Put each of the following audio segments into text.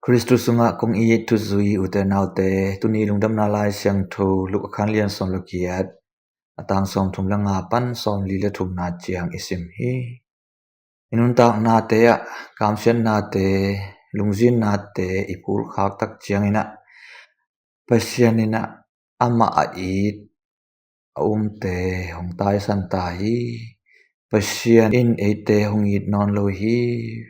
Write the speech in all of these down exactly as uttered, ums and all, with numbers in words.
Khristu sungah kong it thuzui ute naute, tuni lungdamna Lai Siangtho Luka khan lian sawm le giat, a tang sawm thum le nga pan sawm li le thumna ciang i sim hi. I nuntaknate ah kamsiatnate, lungzinnate i phulkhak tak ciangin ah Pasian in ah amah a it a umte hong taisan ta hi. Pasian in eite hong it nawn lo hi.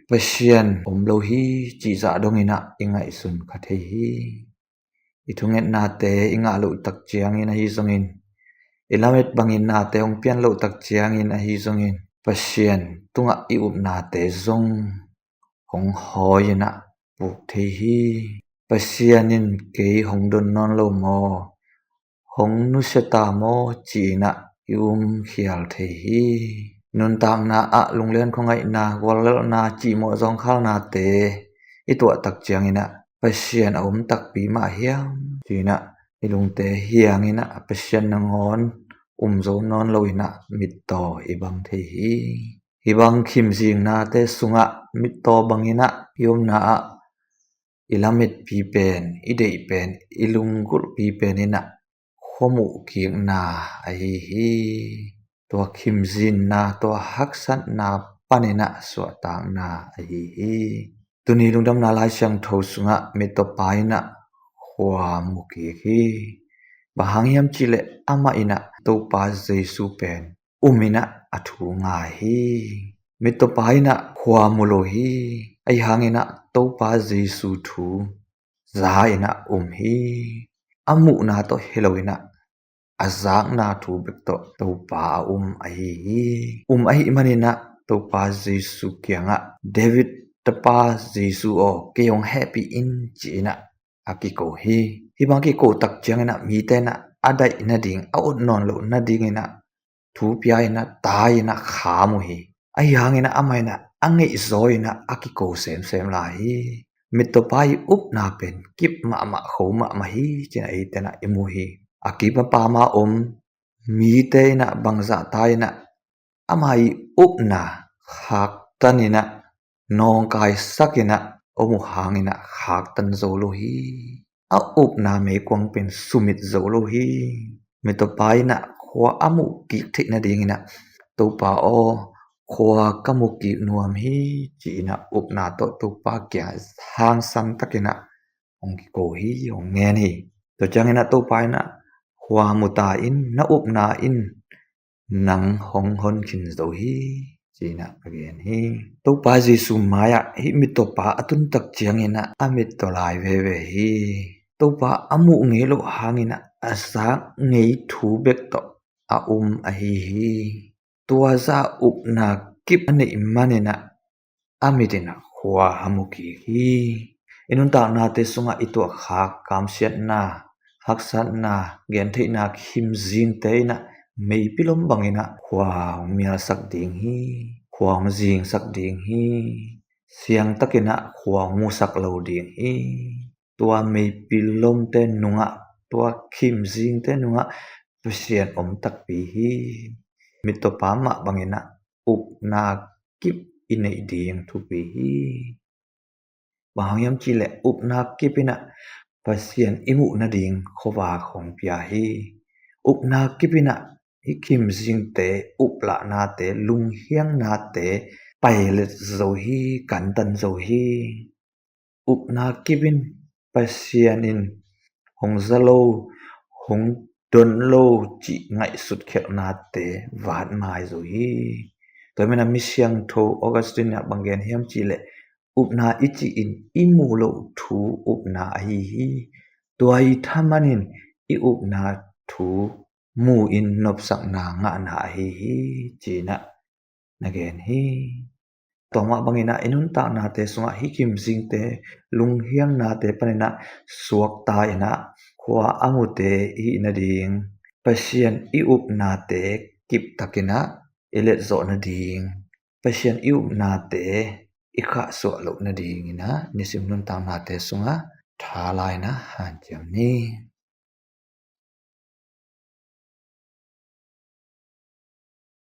Pasian om lo hi cih zah dongin ah i ngaihsun kha thei hi. I thungetnate i ngah loh tak ciangin ahi zongin, i lamet bangin nate hong pian loh tak ciangin ahi zongin, Pasian tungah i upnate zong hong hawi in ah puk thei hi. Pasian in kei hong don nawn lo maw, hong nusia ta maw ci-in ah i um khial thei hi. Nuntakna ah lunglian khuangaihna, guallelhna, cihmawh zawngkhalnate i tuah tak ciangin ah Pasian a um takpi mah hiam ci-in ah i lungte hiangin ah Pasian nangawn um zo nawn lo in ah mittaw i bang thei hi. Hih bang khimzingnate sungah mittaw bangin ah i omna ah i lametpi pen, i deih pen, i lunggulhpi pen in ah khuamuh kikna ahi hi. Tua khimzinna, tua haksatna panin ah suahtakna ahi hi. Tuni lungdamna Lai Siangtho sungah mittawpa in ah khua mu kik hi. Bang hang hiam cihleh amah in ah Topa Jesu pen um in ah a thu ngai hi. Mittawpa in ah khua mu lo hi. Ahi hangin ah Topa Jesu thu za in ah um hi. A muhna tawh hi lo in ah a zakna thu bek tawh Topa a um ahi hi. Um ahih manin ah Topa Jesu kiangah, David tapa Jesu aw, kei hong hehpih in ci-in ah a kiko hi. Hih bang kiko tak ciangin ah mite in ah a daih nading, a ot nawn loh nadingin ah thu pia in ah, tai in ah kham uh hi. Ahi hangin ah amah in ah a ngeih zaw in ah a kiko semsem lai hi. Mittawpa i upna pen kip mahmah, kho mahmah hi ci-in ah eite in ah i mu hi. A kip a pam a om mite in ah bangzah tai in ah ama i upna khaktan in ah, nawngkaisak in ah om uh hangin ah khaktan zo lo hi. A upna meikuang pen sumit zo lo hi. Mittawpa in ah khua a muh kik theih nadingin ah, Topa aw, khua ka mu kik nuam hi ci-in ah upna tawh Topa kiang hangsan takin ah hong kiko hi, hong ngen hi. Tua ciangin ah Topa in ah, khua mu ta in, na upna in nang hong hon khin zo hi ci-in ah a gen hi. Topa Jesu mai-ah hih mittawpa a tun tak ciangin ah a mittaw lai veve hi. Topa a muh ngei loh hangin ah a zak ngei thu bek tawh a um ahi hi. Tua zah upna kip a neih manin ah a mit in ah khua a mu kik hi. I nuntaknate sungah i tuahkhak kamsiatna, haksatna, gentheihna khimzingte in ah meipil om bangin ah khua hong mialsak ding hi. Khua hong zingsak ding hi. Siangtakin ah khua hong musak lo ding hi. Tua meipil omte nungah, tua khimzingte nungah Pasian om takpi hi. Mittawpa mah bangin ah upna kip i neih ding thupi hi. Bang hang hiam cihleh upna kip in ah Pasian i muh nading khuavak hong pia hi. Upna kip in ah hih khimzingte, uplahnate, lunghiangnate pailet zo hi, kantan zo hi. Upna kip in Pasian in hong za lo, hong don lo cih ngaihsut khialhnate vatmai zo hi. Tua manin ah mi siangtho Augustine in ah bang gen hiam cihleh, upna i cih in i muh loh thu upna ahi hi. Tua i thaman in i upna thu mu in nopsakna ngahna ahi hi ci-in ah na gen hi. Tua mah bangin ah i nuntaknate sungah hih khimzingte, lunghiangnate panin ah suakta in ah khua a mute i hih nading, Pasian i upnate kiptakin ah i letzawh nading, Pasian i upnate i khahsuah loh nadingin ah nisim nuntaknate sungah tha la-in ah hanciam ni.